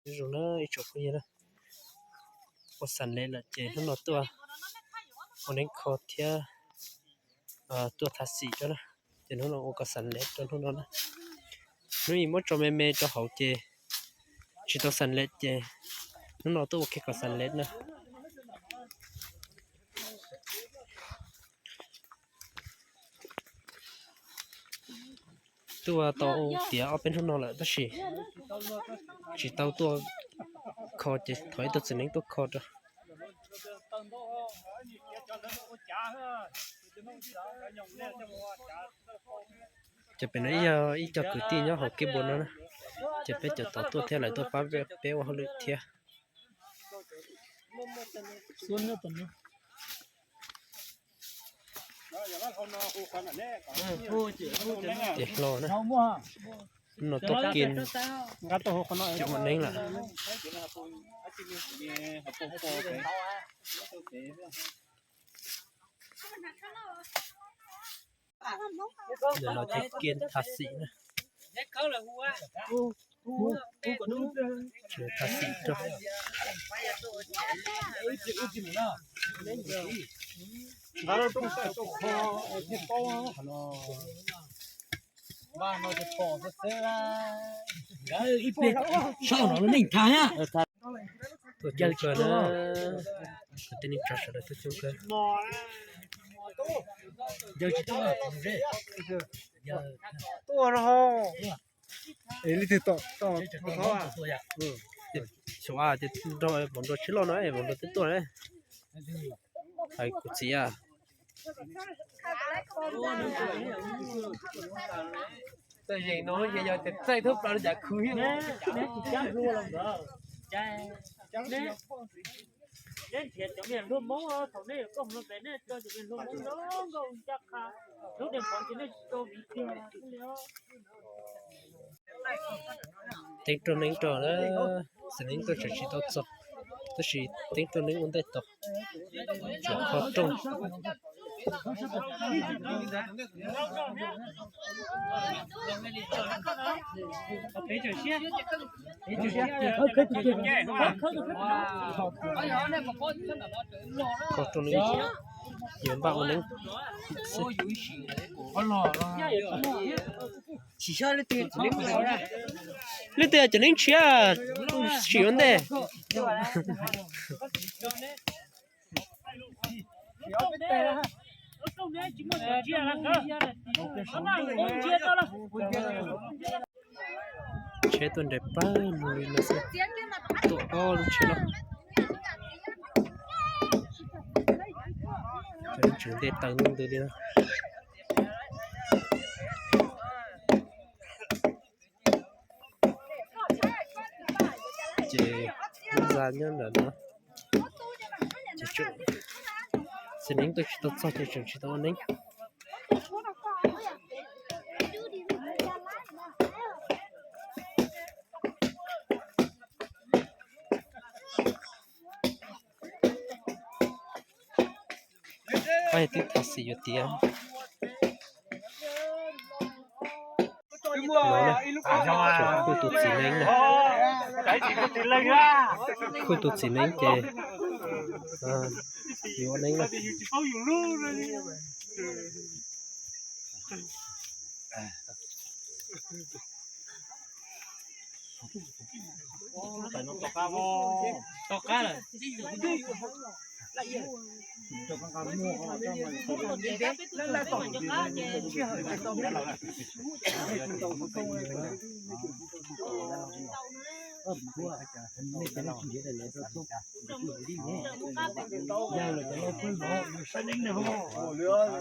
Nyob zoo na ib tsoom phooj ywg na, ua xas lev lawm ces hnub no tuaj ua neeb kho thiab tuaj thav xim rau na. Ces hnub no ua kom xas lev rau hnub no na. Hnub ib muab tso me me rau hauv ces tsis tau xas lev ces hnub no tuaj ua kiag kom xas lev na. Tuaj tau tiav ob peb hnub no lawm tab sis tsis tau tuaj kho ces thov ib tug txiv neeb tuaj kho rau. Ces pem no yog ib co kwv tij nyob hauv Kiab Npua no na, ces peb cov tod tuaj thiab lawv tuaj pab peb ua hauj lwm thiab. Ces hlo na, no tuaj kiag cov ua neeb lawm. Ntawm no ces kiag thav xim na. Thav xim rau. Ib pliag sau no lub neej thav na. Tuaj coob kawg na, kwv tij neej tsa sawv daws tuaj coob kawg. Xyov a ces nrog Vauv Nruas tsis loj no, Vauv Nruas twb tuaj na. Hais kuv txiv a. Txawj yeem no ces yog tias txaij thoob plaws li cas khwv thiab. Neb nrhiav cov me hluas Hmoob, thaum nej yuav koj hluas pem nej tso cov me hluas Hmoob zoo nkauj ncaj qha, lub niag phov ces nej tsis tau viv tiag li os. Teeb roj neeb roj na, txiv neeb tuaj tseem tsis tau txog, tab sis teeb roj neeb ua ntej tau, tseem kho rooj. Kho rooj neeb, yuav npaj ua neeb. Leej twg cov neeb tshiab, sim ua ntej. Tsheb tuaj nres pawg lug li no xwb, tuaj ob lub tsheb loj. Cov neeb tseem nte taws ntws li no. Ces lub ntxa nyob ntawm no, ces txiv neeb tuaj tsis tau txog ces tseem tsis tau ua neeb. Pab twb thov xim yuav tiav. Kuj tus txiv neeb na, kuj tus txiv neeb ces yuav ua neeb na.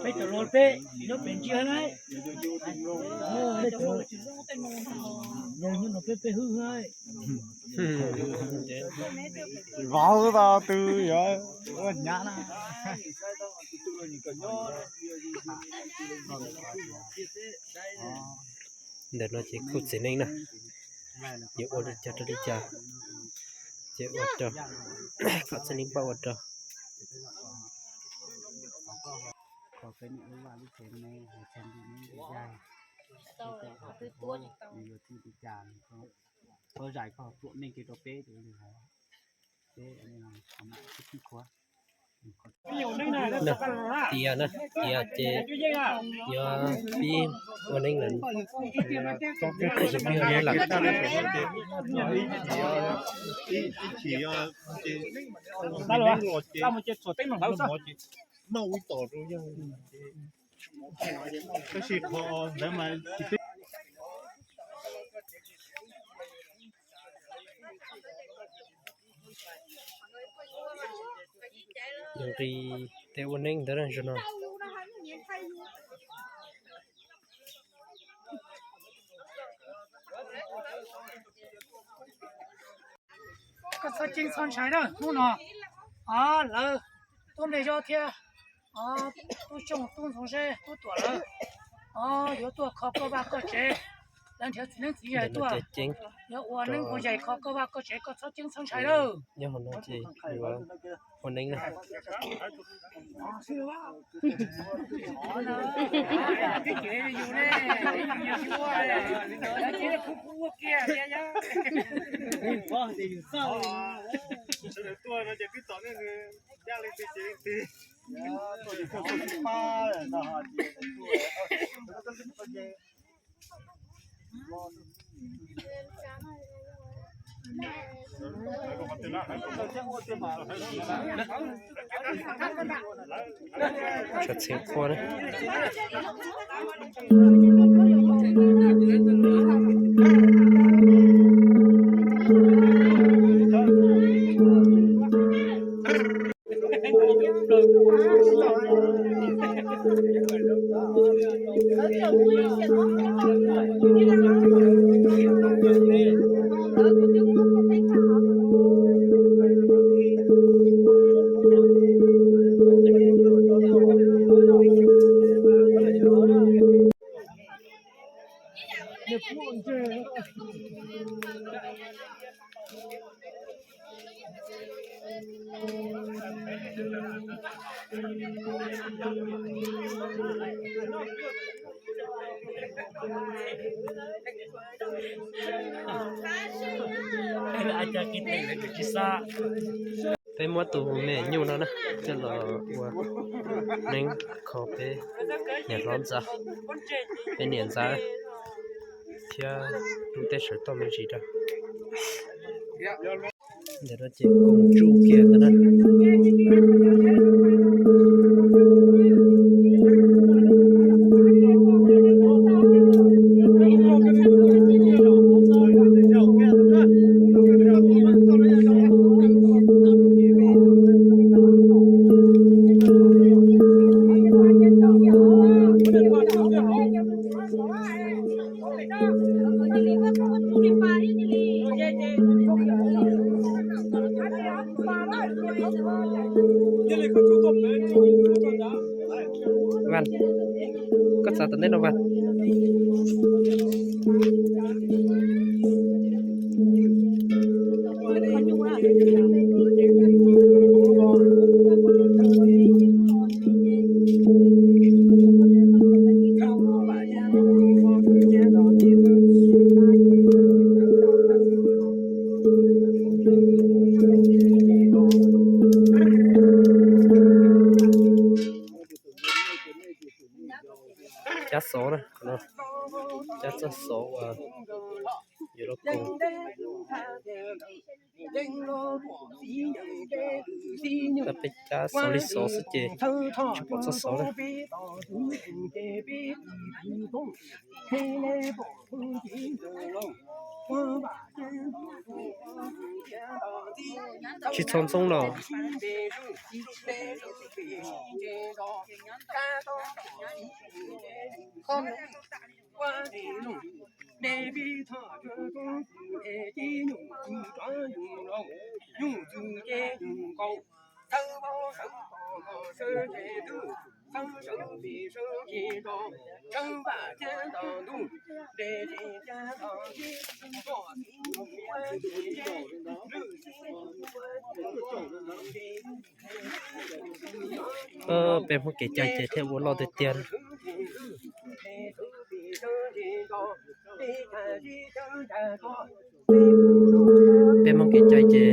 Peb cov laus peb nyob pem ntsia na. Yog nyob no peb peb hwb hwb. Vauv tau twg yuav ua nyab na. Ntawm no ces kuj txiv neeb na, yuav ua li cas rau li cas, ces ua rau kom txiv neeb pab ua rau. Txhob zais koj pluam neej kiag rau peb, peb tias na, tias ces yuav pib ua neeb lawm. Pib ua neeb lawm. Nqis tej ua neeb ntawd na, zaum no. Koj txhob ceeb txhob ntshai na, hnub no lawv tub Npliaj Zaub thiab tub Xyooj, tub Ntxoov Zeb, tub Tuam lawv yuav tuaj kho koj vaj koj tsev. Lawv nrhiav txiv neeb txiv yaig tuaj, yuav ua neeb ua yaig kho koj vaj koj tsev, koj txhob ceeb txhob ntshai lawm. Nyob hauv no ces yuav ua neeb na. Tshav txheem qhua na. Peb muab tus me nyuj no na coj los ua neeb kho peb niam hlob ntxa, peb niam ntxa thiab lub teb sawv toj me ntsis rau. Ntawm no ces koom tsuj kiag ntawd na. Vaj, koj txav tom ntej no Vaj. Cab xov na, cab txoj xov uas yuav los koom. Tab peb cab xov li xov xwb ces tsis pom txoj xov na. Tsis txhob ntxoov los. Peb muab kev cai ces thiaj ua loj tiag tiag. Peb Hmoob kev cai ces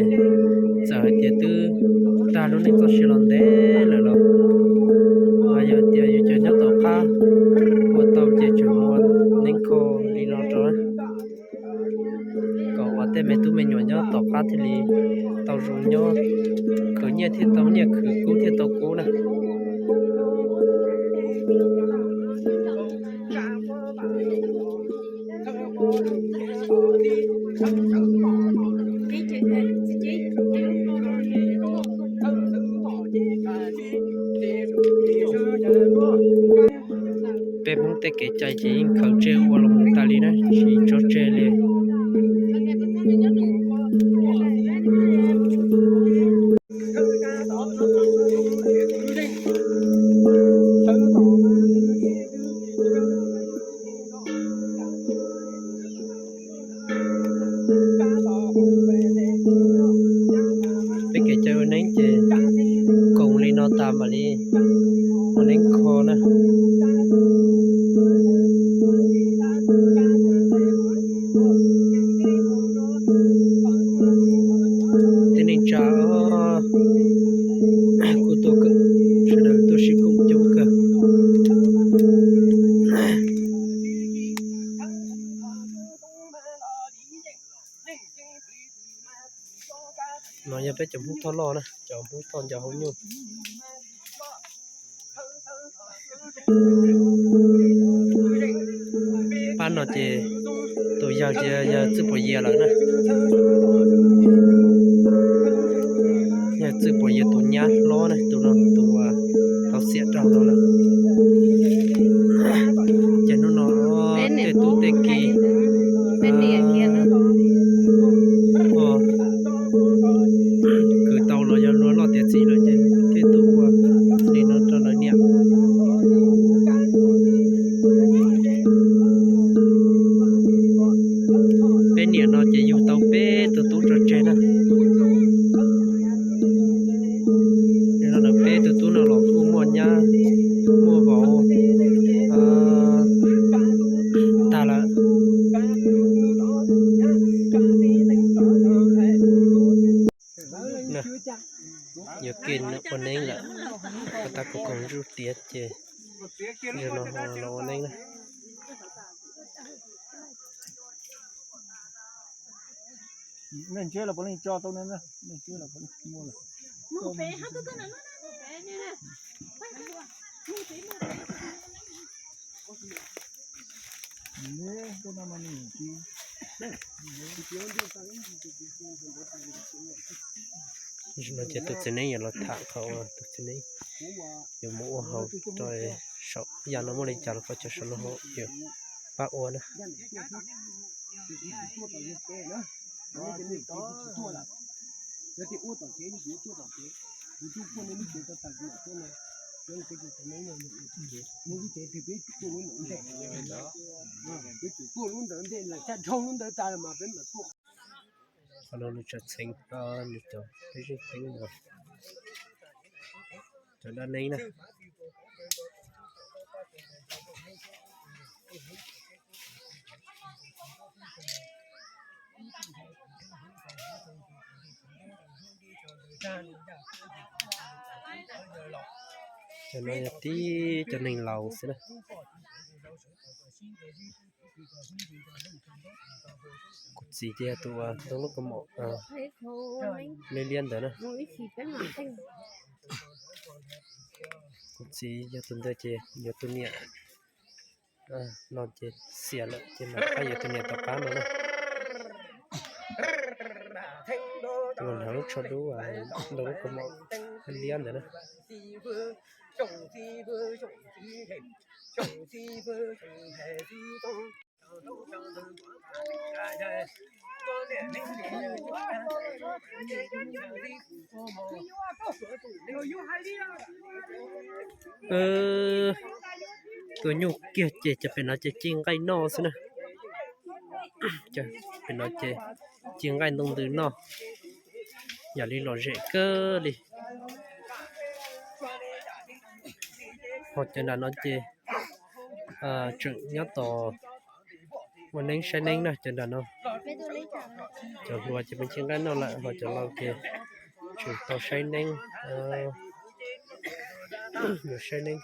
txawm hais tias twb tag lub neej txoj sia los ntev lawm los, yog tias yus cov nyob tom qab ua tau ces tseem ua neeb kho li no rau, kom tej me tub me nyuam nyob tom qab thiaj li tau zoo nyob, khwv nyiaj thiaj tau nyiaj, khwv kub thiaj tau kub na. Peb Hmoob tej kev cai ces yeej khaws tseg ua los mus tas li na, tsis tso tseg li. Peb kev cai ua neeb ces koom li no tas mam li ua neeb kho na. Tib neeg tsa kuj tuaj kawm, sawv daws tuaj sib koom coob kawg. No yog peb cov Hmoob Thoj loj na, cov Hmoob Thoj nco hauv nyuj. Pab no ces tus yawg ces yawg Txwj Puas Yias lawm na. Yawg Txwj Puas Yias tus nyab hlob na, tus no tus tau xiam rau no lawm. Ces hnub no tej tub tej ki khwv tau los yog luag loj tiav txiv lawm ces thiaj tuaj ua li no rau lawv niam. Peb niam no ces yug tau peb tug tub tso tseg na. Li no lawv peb tug tub no los kuj muaj nyab muaj vauv tag lawm. Yuav ke ua neeb lawm, ua tau koom zuj tiav ces zaum no los ua neeb na. No ces tus txiv neeb yuav los tham qhov uas tus txiv neeb yuav mus ua hauv rau saum yam no muaj li cas los kom cov saum no hauv yuav pab ua na. Qhov no nws tseem txheev nws cov peb zeej teeb uas cov dab neeb na. Cov no yog tib cov neeg laus xwb na. Kuv txiv ces yog tus ntoo lub kaus mom liab liab ntawd na. Kuv txiv yog tus ntawd ces yuav tus niam no ces xiam lawm ces mam pab yuav tus niam tom qab no na. Tus hnav lub tsho dub, ntoo lub kaus mom liab ntawd na. Tus nyuj kiag ces cov pem no ces ci nqaij noj xwb na. Pem no ces ci nqaij ntoo ntws noj, yam li lom zem kawg li. Ho cov nram no ces tseem nyob tos Ua neeb saib neeb na cov nram no. Cov hluas ces pheej nqaij noj lawm ho cov laus ces tseem tau saib neeb. Yuav saib neeb.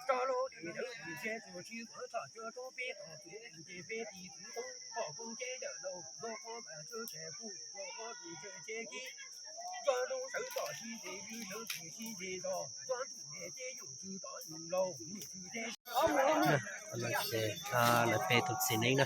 Lawv pe tus txiv neeb na.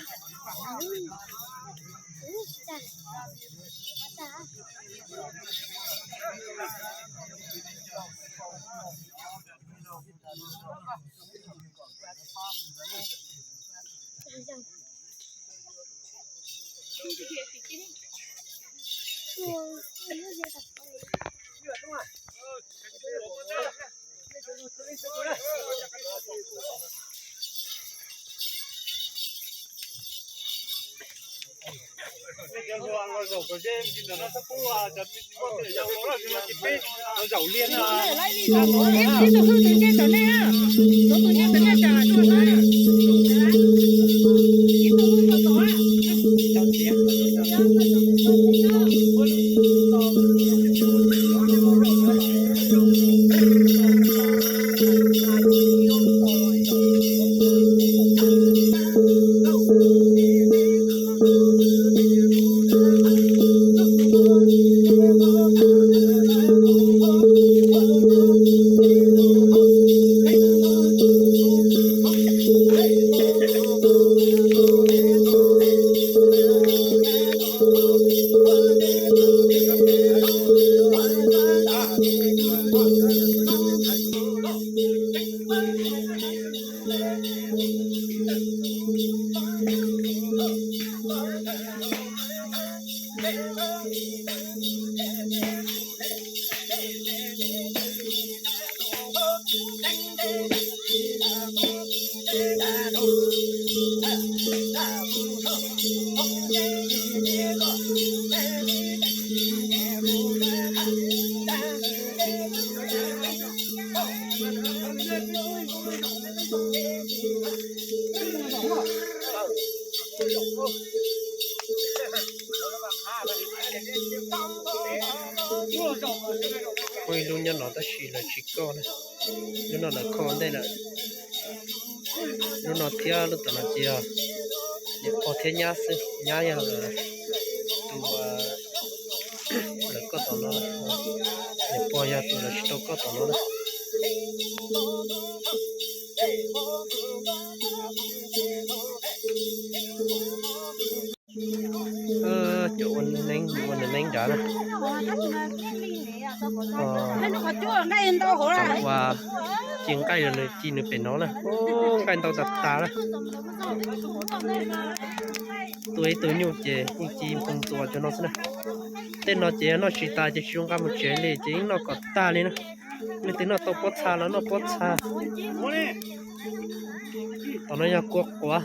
Muaj ib lub nyob no tab sis lawv tsis koj na. Lub no lawv kho ua ntej lawm. Lub no thiab lub tom no ces yog niam pog thiab nyab xwb, nyab yog tus lawv koj tom no, niam pog yog tus lawv tsis tau koj tom no na. Cov ua neeb, ua neeb nrad na. Ua ci nqaij los nws ci nws pem no na. Nqaij ntau tas tas na. Tua ib tug nyuj ces yeej ci npoo tua cov no xwb na. Tej no ces yog noj tsis tas ces tsis zoo nqa mus tsev li ces yeej noj kom tag li na. Leej twg noj tau pob txha los noj pob txha. Tom no yog kua quav.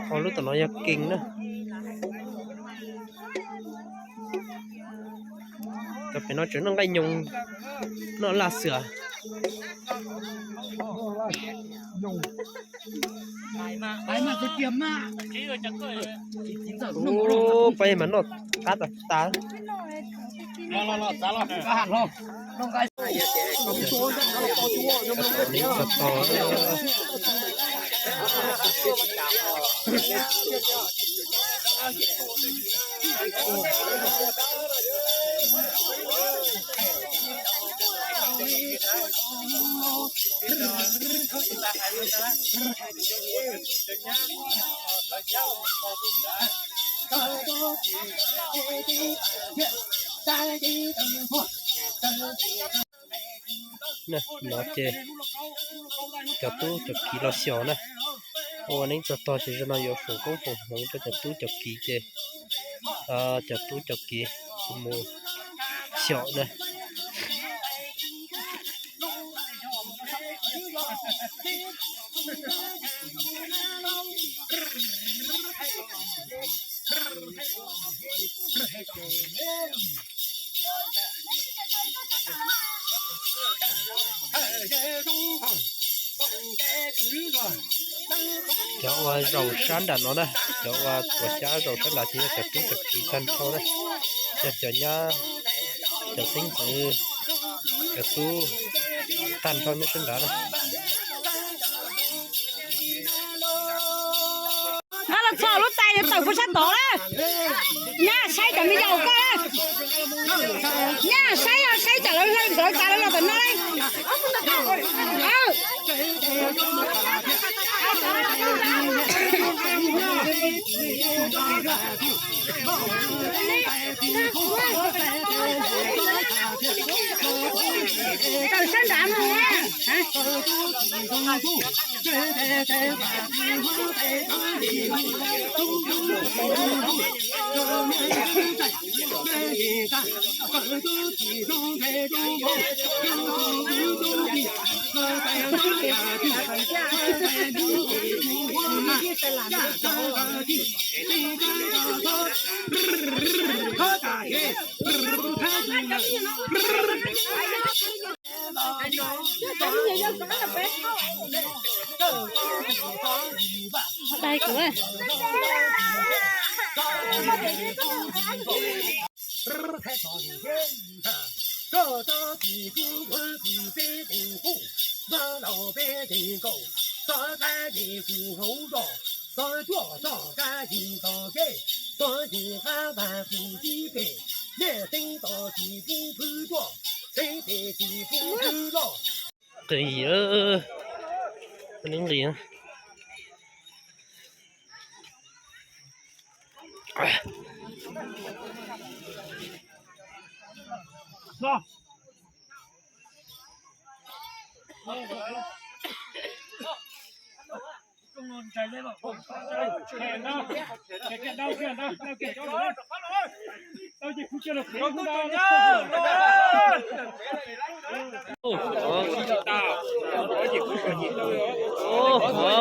Ho lub tom no yog kees na. Cov pem no tseem noj nqaij nyoos, noj laj xwm. Peb mas noj qab tas tas. No ces cov tub cov kiv los xyaum na. Ua neeb txog tog ces zaum no yuav foom koob foom hmoov rau cov tub cov kiv ces cov tub cov kiv mus xyaum na. Cov ua zaum sab nram no na, cov ua tuav xyab zaum sab nram ces yog cov tub cov kiv tag nrho na, yog cov nyab, cov xeeb ntxwv, cov tub tag nrho nyob sab nrad na. Nqa los txog lub tais tawm puag sab tod na. Nyab saib cov me nyuam koj na. Nyab saib os, saib cov lawv hlawv ntxawv tas lawv los tom no. Tawm sab nrad mus na. Dai kuv. Qis, nqis.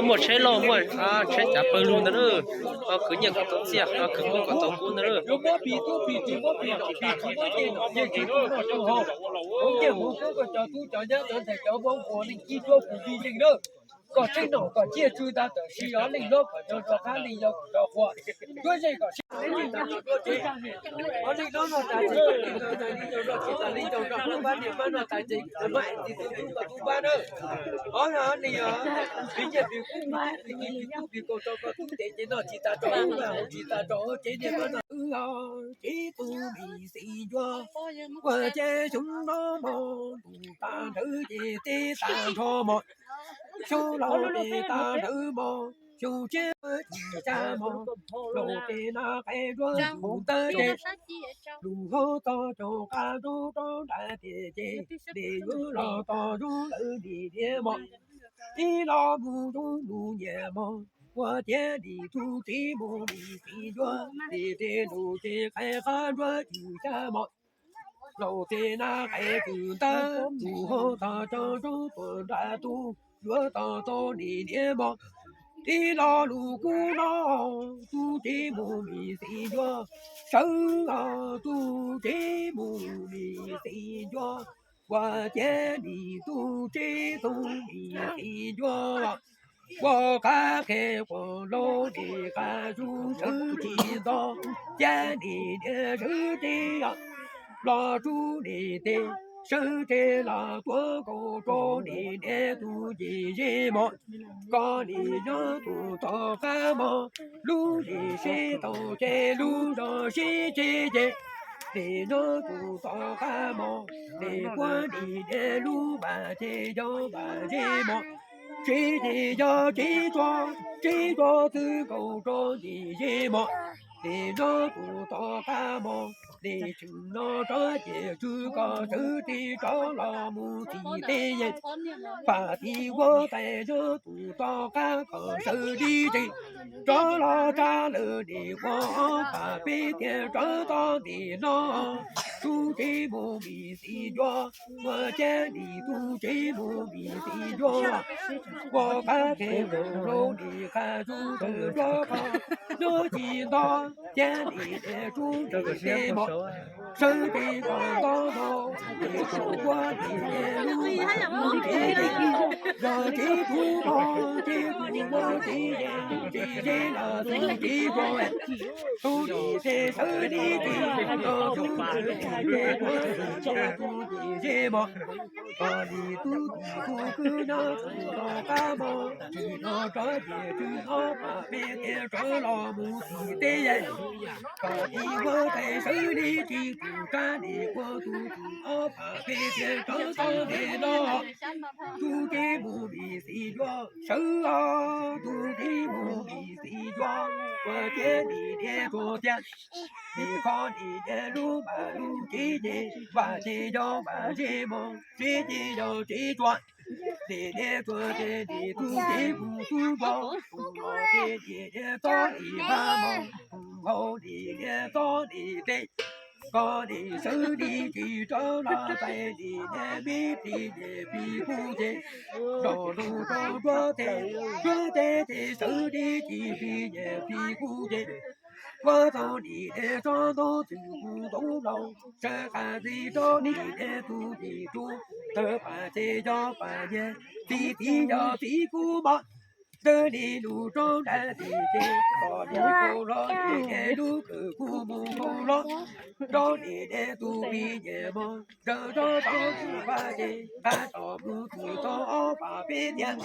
Muaj tsheb loj, muaj tsheb cav pawg lug ntawd na. Koj khwv nyiaj kom tau txiaj, koj khwv kub kom tau kub ntawd na. Kom tseeb nom kom ciaj tsw ntag, tab sis ob leeg hlob kom nco rov qab li yog kom rau qhua. Cuab ze kom sib, ob leeg hlob no tas ces li yog tsis tas li yog rau pab niam pab no tas ces maj txiv tub tub koj tub pab na. Ob leeg os, vim nyiaj vim kub, vim kub vim kaus rau koj tub ces ces noj tsis tas rau ub, haus tsis tas rau tsev niam pab no. Ces tus mi xis ncua, ua ces xyoo no mog, ntuj tas ntawd ces teb tas nrho mog. Xyoo laus ces tas ntawd mog, xyoo tshiab ces xya mog, laus ces na qe nruab tus ntawd ces lus hlob txog caum qab roob rov nram tiam ces, nim yuav los tos zoo lawm nim niam mog. Ib los mus zoo lus nyiam mog, ua ciav nim tus txiv mus mi xis ncua, nim tes ntuj ces qe qab nruab tus xya mog. Laus ces na qe tus ntawd, lus hlob txog caum roob tuaj nram tus, yuav tos tau nim niam mog. Ib lo lus kub no, tus txiv mus mi xis ncua, sawv los tus txiv mus mi xis ncua, ua ciav nim tus txiv tus mi xis ncua, ua qab qhe quas laus nim qab zus sawv tsis nto, ciav nim niam sawv tsis los rub nim tes, sawv tsis los tuav nkaus rau nim niam tus yim zej mog. Koj nim nyob tus tom qab mog, lub zim sib tau ces lub zos sib tsis ces, nim nyob tus tom qab mog, nim kuab nim niam lub vas ces yog vas zej mog. Tsis ces yog tsis tso, tsis tso twb nkaus rau nim zej mog. Nim nyob tus tom qab mog, nim tseem no rov ces tsw koj sawv tsis rov los mus txim teb yeej. Pam tis ua tais nyob tus tom qab kom sawv li tsees, rov los tsa lawm nim ua pam peb tiag rov tau nim no. Tus txiv mus mi xis ncua, ua ciav nim tus txiv mus mi xis ncua, ua qab qhe mus laus nim qab zus tawm nruab qhov, nyob tsis nto. Cab nim niam rub nim teb mog, sawv tes kom nto mog, nim tus kuab nim niam lub, lub tsev, yog tsev tub mog, tsev tub mog tsev ze, tsev ze los tub tsev kuab, tub nim tsev sawv li tsev, los tub nim tsev kuab, tsev tub nim ze mog. Koj nim tub nim tub kwv nyob tsis nto qab mog, tsis nto rov ces tsis nto pam peb tias rov los mus tim teb yej. Koj nim huab tais sawv li tsis tus rab nim ua tus tus ob pam peb tias rov tau tes no. Tub tsev mus vim xis yuav sawv os, tub tsev mus vim xis yuav, ua ciav nim niam tsuas tias, nim kho nim niam lub npam lub tsev ces, vam ces yog vam ze mog, tsev ces yog tsev tsua. Nim niam tsuas ces nim tub tsev mus tub nrog, mus los ces nim niam txob nim npab mog, mus hauv nim niam txob nim teb. Koj nim sawv li tsis rov los tais nim niam me plig niam plig kub ces, nrog nug rau nruab teb, nruab teb ces sawv li tsis plig niam plig kub ces, kuab tau nim niam tsob ntoo txwm mus ntoo los, sawv qas txiv rau nim niam tus nim rub, tawg pam ces yog pam niam, txiv txiv yog txiv kub mog. Sawv li lus rau nram tim ces, koj nim kaus hlo nim niam lub kawm kub mus kaus hlo, rau nim niam tus plig niam mog, raws rau tau tus pab ces, qab tom mus txwm tau ob pam peb tias,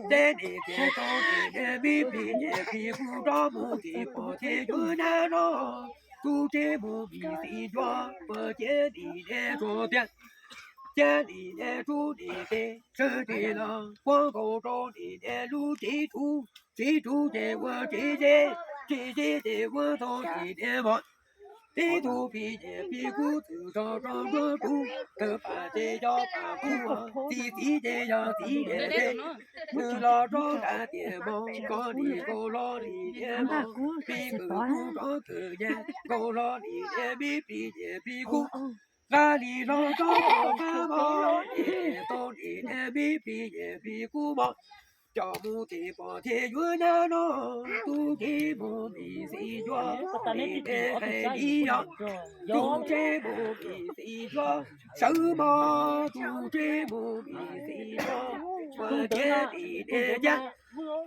cab nim tias rau nim niam me plig niam plig kub rov mus tim pom ces yuav nab no. Tub tsev mus vim xis yuav, ua ciav nim niam tsuas tias, cab nim niam rub nim teb, sawv tsev los kuab nkaus rau nim niam lub tsev tsuv, tsev tsuv ces ua tsev zeb, tsev zeb ces ua tau nim niam mog. Tib tug plig niam plig kub txwm tso rau nruab tsuv, tawg pam ces yog pam kub, txiv txiv ces yog txiv niam teb. Nws los rau nram tiam mog, koj nim kaus hlo nim niam mog, plig kawm kub rov kawm yaj, kaus hlo nim niam me plig niam plig kub. Nqa li los rau tom qab mog, tau nim niam me plig niam plig kub mog. Coj mus tim pom ces yuav nab no, tub tsev mus vim xis yuav, nim niam hais li yog, tub tsev mus vim xis yuav, sawv mog, tub tsev mus vim xis yuav, ua ciav nim niam cab,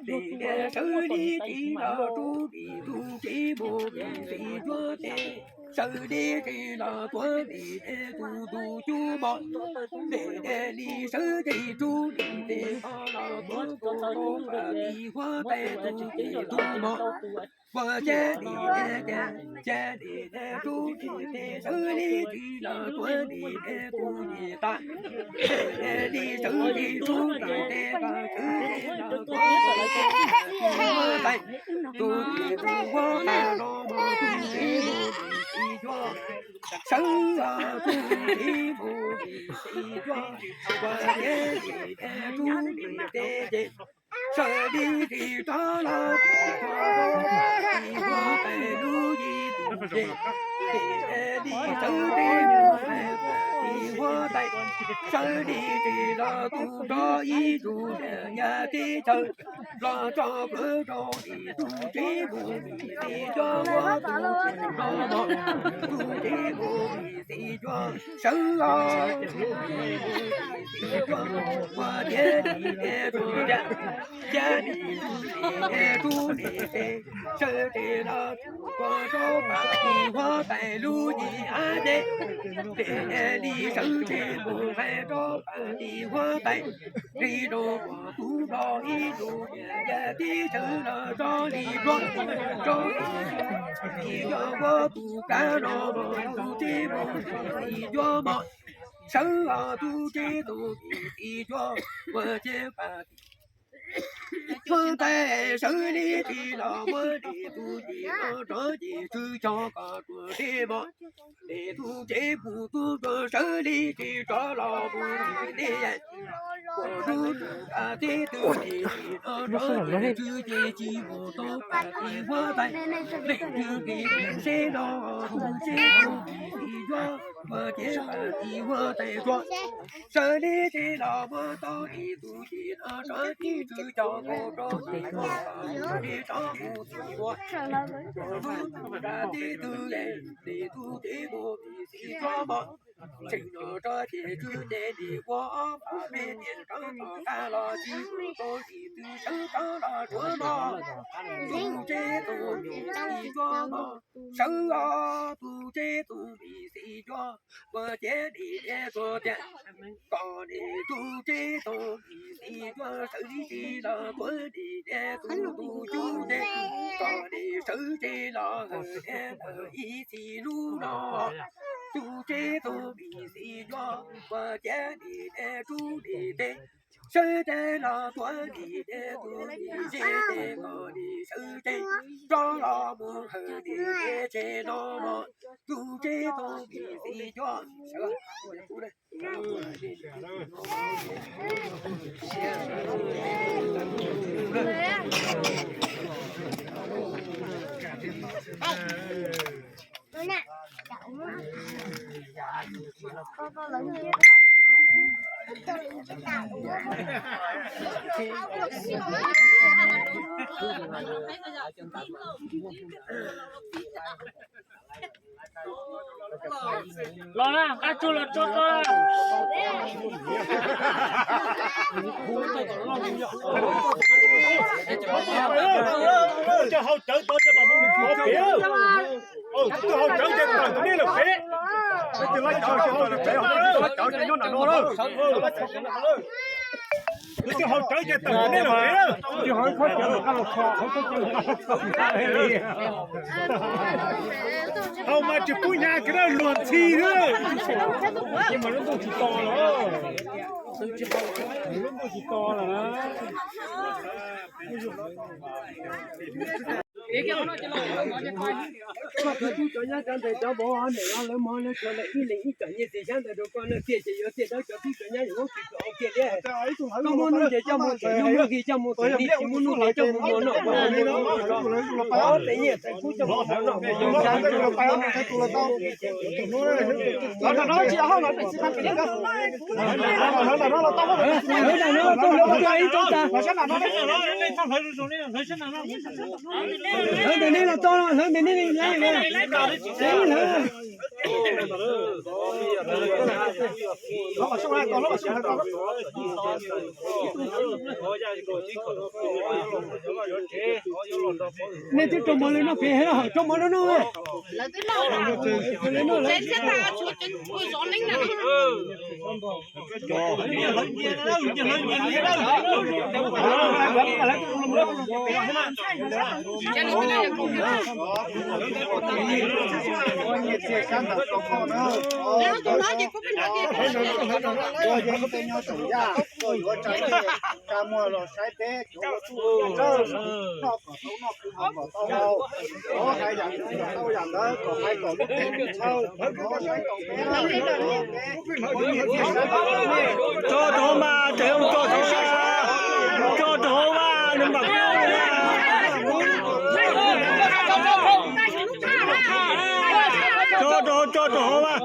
nim niam sawv li tsis los rub nim tub tsev mus vim xis yuav teb, sawv li tsis los tuav nim niam tus tus cub mog, nim niam li sawv tsev rub nim teb los tuav tus tus pam tim huab tais tus tsev tub mog. Ua ciav nim niam cab, cab nim niam rub nim teb, sawv li tsis los tuav nim niam tus yim tas, nim niam li sawv tsev rub nim teb los sawv tsev los tuav tus huab tais, tus tsev tus huab tais no mog, tub tsev mus vim xis yuav, sawv los tub tsev mus vim xis yuav, ua ciav nim niam rub nim teb ces, sawv li tsis rov los tus rau pam tim huab tais lub yim tus ces, nim niam li sawv tsev mus hais pam tim huab tais, sawv li tsis los tus rau ib tug niam yaj teb chaws, los tso plhuav rau nim tub tsev mus vim xis yuav, ua tus tsev no mog, tub tsev mus vim xis yuav, sawv los ua ciav nim niam tsuas cab, cab nim nim niam rub nim teb, sawv tsev los tus rau pam tim huab tais lub yim ab teb, nim niam li sawv tsev mus hais rau pam tim huab tais, li rau kom tub rau ib tug niam yaj teb chaws los tso li rau, rau tim yog ua tus kav no mog, tub tsev mus vim xis yuav mog, sawv los tub tsev tus vim xis yuav, ua ciav pam huab tais sawv li tsis los muab nim tus yim no rov ces tswv cog kom ruam deb mog. Nim tub tsev mus tub nrog sawv li tsis rov los mus tim teb, kom rub tus kav teb tw nim yim no rov ces tswv ces tsis mus tau pam tim huab tais, leej twg nqis seb no tub tsev mus vim xis yuav, ua ciav pam tim huab tais tsuas, sawv li tsis los muab tau nim tus yim no rov ces tswv cog Tseem no rau ces tswv ces nim ua ob phav peb tiam rov tom qab los tsis mus rau sim twg sawv rov los tsuav mog. Tus tswv tus me txiv cuab mog, sawv os tus tswv tus me txiv cuab, ua ciav nim niam tuaj tiag. Kom nim tus tswv tus me txiv cuab sawv tsis los tuav nim niam tus tus cub ntse, kom nim sawv tsis los hawm niam ntawm ib txhis lub no. Tus tswv tus me txiv cuab, ua ciav nim niam rub nim tes, sawv tsis los tuav nim niam tus me txiv tes, kom nim sawv tsis rov los mus hawm nim niam tsev no mog. Tus tswv tus me txiv cuab, sawv. Los na, qab tsuag los tso ko. Cov hau cawv tod cov mam mus pem. Tus hau cawv ces tawm tus nej lawm pem. Tus hau cawv ces tawm tus nej lawm pem. Tus hau cawv ces tawm tus nej lawm pem. Hau mas tsis pub hnyav kiag na, luag ntxhi xwb. Lub ntuj tsis to lawm. Lub ntuj tsis to lawm na. Cov tub cov nyab cov ntawd cov vauv niam no lawv mog, lawv tso lawv ib leeg ib com nyiaj txiag xyab ntawd rau koj noj kiag ces yuav tiag dawb cov tub cov nyab yuav muab kis kom ua kiag thiab. Koj muaj nuj nqis coj mus tes, muaj nuj nqis coj mus tes, tsis muaj nuj nqis coj mus muag noj. Ob tes nyiaj tes kub coj mus muag noj. Hlawv ntawm no tau, hlawv ntawm no tau, hlawv ntawm no tau, hlawv ntawm no tau. Hlawv ntawm nej los tau, hlawv ntawm nej li lawm. Nej twb rau mov lawv noj pem, rau mov lawv noj. Koj yuav tej nyob tsoom yaj, koj yuav tsa muag los saib peb cov tsawg noj kom tau noj, khwv haus kom tau haus, koj hais yam twg kom tau yam ntawd, kom hais kom lub teb lub chaw, koj saib tau peb. Tso rau hauv mas, tso rau hauv mas, tso rau hauv mas, nws mam. Tso rau, tso rau hauv mas,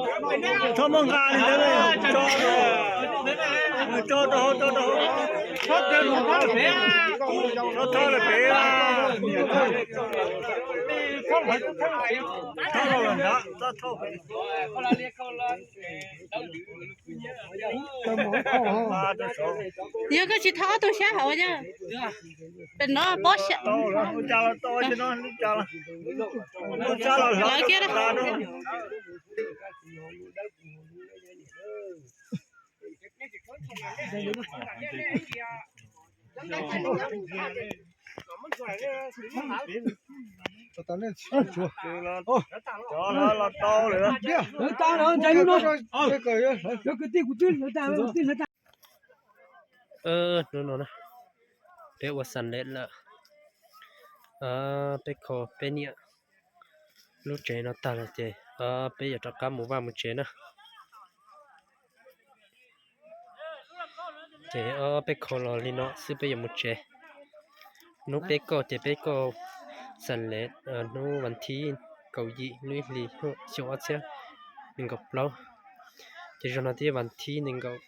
txhob muab nqa li ntawd, tso rau hauv, tso rau hauv, txhob thawb lawm pem. Yog koj tsis thau ob tug xyab hauv, pem no pob xyab. Lawv kiag. Hnub no na, peb ua xam lej lawm, peb kho peb niam lub tsev no tag lawm ces peb yuav rov qab mus vaj mus tsev na. Ces peb kho los li no xwb peb yuav mus tsev. Hnub peb koj ces peb koj xam lej hnub vas thib kaum yim lub ib hlis xyoo ob txhiab nees nkaum plaub. Ces zaum no twb yog vas thib nees nkaum